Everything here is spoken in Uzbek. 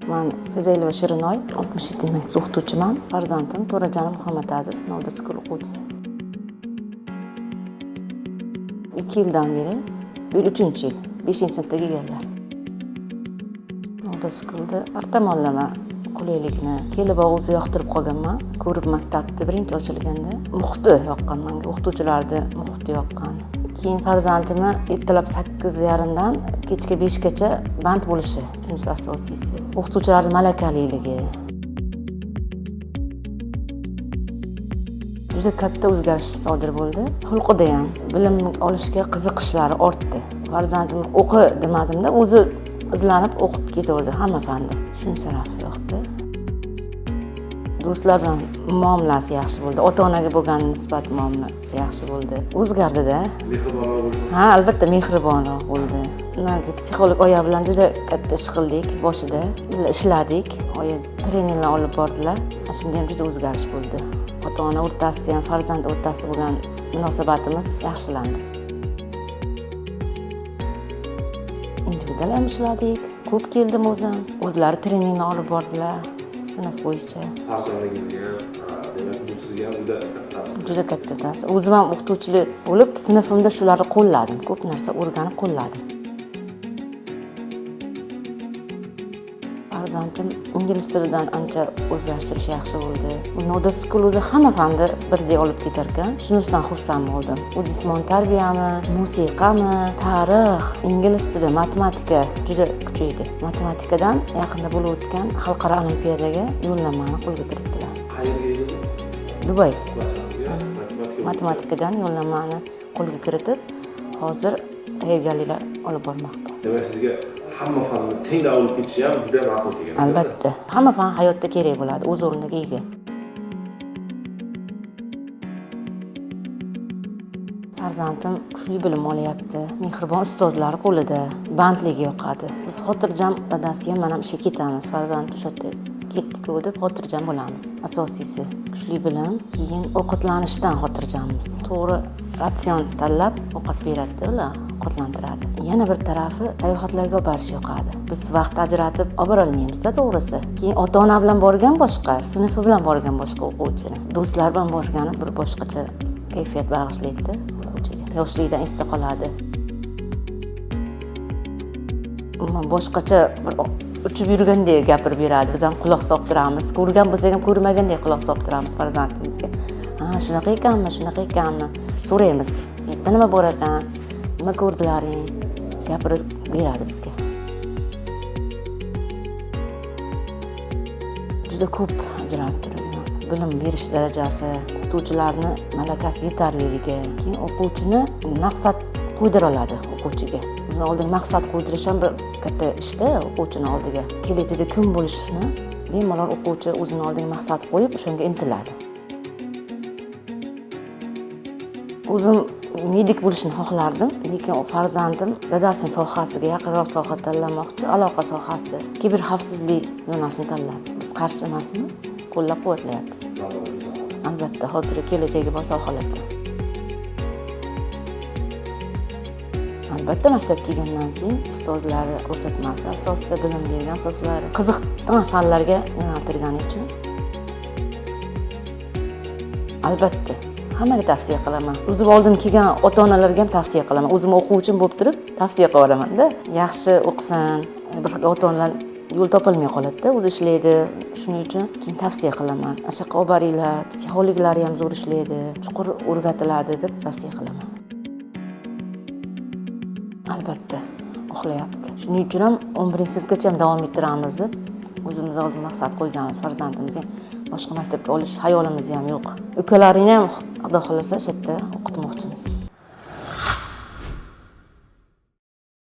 Man Fazilova Shirinoy, 67 maktab o'qituvchiman. Farzandim To'rajonov Muhammad Aziz, Novda School o'quvchisi. 2 yildan beri, bu yil 3-yil, 5-sinfga kelganlar. Novda Schoolda har tomonlama qulaylikni kelib o'zi yoqtirib qolganman. Ko'rib maktabni birinchi ochilganda muhiti yoqqan menga, o'qituvchilarni muhiti yoqqan. Keyin farzandimni ertalab 8:30 dan kechki 5 gacha band bo'lishi, shunisi asosiysi. O'qituvchilarning malakaliligi. Juda katta o'zgarish sodir bo'ldi. Xulqida ham bilim olishga qiziqishlari ortdi. Farzandim o'qi demadimda, o'zi izlanib o'qib ketaverdi hamma fanni. Shunisi tarafi yoqdi. Do'stlar bilan muomalasi yaxshi bo'ldi. Ota-onaga bo'lgan nisbat muomalasi yaxshi bo'ldi. O'zgardida. Mehribonroq bo'ldi. Ha, albatta mehribonroq bo'ldi. Ularga psixolog oya bilan juda katta ish qildik boshida. Birga ishladik. Oya treninglar olib bordilar. Shunda ham juda o'zgarish bo'ldi. Ota-ona o'rtasida ham, farzand o'rtasida bo'lgan munosabatimiz yaxshilandi. Individual ham ishladik. Ko'p keldim o'zim. O'zlari treninglar olib bordilar sinf bo'yicha. Farzandingizga ham, demak, bu sizga ham juda katta ta'sir qildi. Juda katta ta'sir. O'zim ham o'qituvchilik bo'lib, sinfimda shularni qo'lladim. Ko'p narsa o'rganib qo'lladim. Farzandim ingliz tilidan ancha o'zlashtirish yaxshi bo'ldi. Novda School o'zi hamma fanni birdek olib ketar ekan. Shunisidan xursand bo'ldim. U jismoniy tarbiyami, musiqami, tarix, ingliz tili, matematika juda kuchaydi. Matematikadan yaqinda bo'lib o'tgan xalqaro olimpiadaga yo'llanmani qo'lga kiritdilar. Qayerga edi? Dubay. Matematika. Matematikadan yo'llanmani qo'lga kiritib, hozir tayyorgarliklar olib bormoqda. Demak, sizga hamma fanni tengda olib ketishi ham juda ma'qul kelgan. Albatta. Hamma fan hayotda kerak bo'ladi, o'z o'rniga ega. Farzandim kuchli bilim olyapti. Mehribon ustozlar qo'lida, bandligi yoqadi. Biz xotirjam dadasi ham mana ishga ketamiz. Farzand o'sha yerda ketdi-ku deb xotirjam bo'lamiz. Asosiysi kuchli bilim, keyin ovqatlanishdan xotirjammiz. To'g'ri ratsion tanlab ovqat beradi ular, ovqatlantiradi. Yana bir tarafi sayohatlarga olib borish yoqadi. Biz vaqt ajratib olib bora olmaymiz-da to'g'risi. Keyin ota-ona bilan borgan boshqa, sinfi bilan borgan boshqa o'quvchini. Do'stlar bilan borgani bir boshqacha kayfiyat bag'ishlaydi o'quvchiga. Yoshligidan esda qoladi. Umuman boshqacha bir uchib yurgandek gapirib beradi. Biz ham quloq solib turamiz. Ko'rgan bo'lsak ham ko'rmagandek quloq solib turamiz farzandimizga. Ha, shunaqa ekanmi, shunaqa ekanmi? So'raymiz. Yerda nima bor ekan? Nima ko'rdilaring? Gapirib beradi bizga. Juda ko'p ajralib turadigan bilim berish darajasi, o'qituvchilarni malakasi yetarliligi, keyin o'quvchini maqsad qo'ydira oladi o'quvchiga. O'zini oldiga maqsad qo'ydirish ham bir katta ishda o'quvchini oldiga. Kelajakda kim bo'lishini bemalol o'quvchi o'zini oldiga maqsad qo'yib, o'shanga intiladi. O'zim medik bo'lishni xohlardim, lekin farzandim dadasining sohasiga yaqinroq soha tanlamoqchi, aloqa sohasi, kiber xavfsizlik yo'nalishini tanladi. Biz qarshi emasmiz, qo'llab-quvvatlayapmiz. Albatta, hozirgi kelajagi bor sohalarda. Albatta, maktabga kelgandan keyin ustozlari ko'rsatmasi asosida bilim bergan asoslari qiziqgan fanlarga yo'naltirgani uchun albatta hammaga tavsiya qilaman. O'zim oldim kelgan ota-onalarga ham tavsiya qilaman. O'zim o'quvchim bo'lib turib tavsiya qilib yuboraman-da. Yaxshi o'qisin, bir ota-onalar yo'l topolmay qoladi-da, o'zi ishlaydi. Shuning uchun keyin tavsiya qilaman. Ana shu yoqqa olib boringlar, psixologlari ham zo'r ishlaydi, chuqur o'rgatiladi deb tavsiya qilaman. Albatta, uxlayapti. Shuning uchun ham 11-sinfgacha ham davom ettiramiz deb o'zimiz oldin maqsad qo'yganmiz. Farzandimizni boshqa maktabga olish xayolimizda ham yo'q. Ukalarini ham Xudo xohlasa o'sha yerda o'qitmoqchimiz.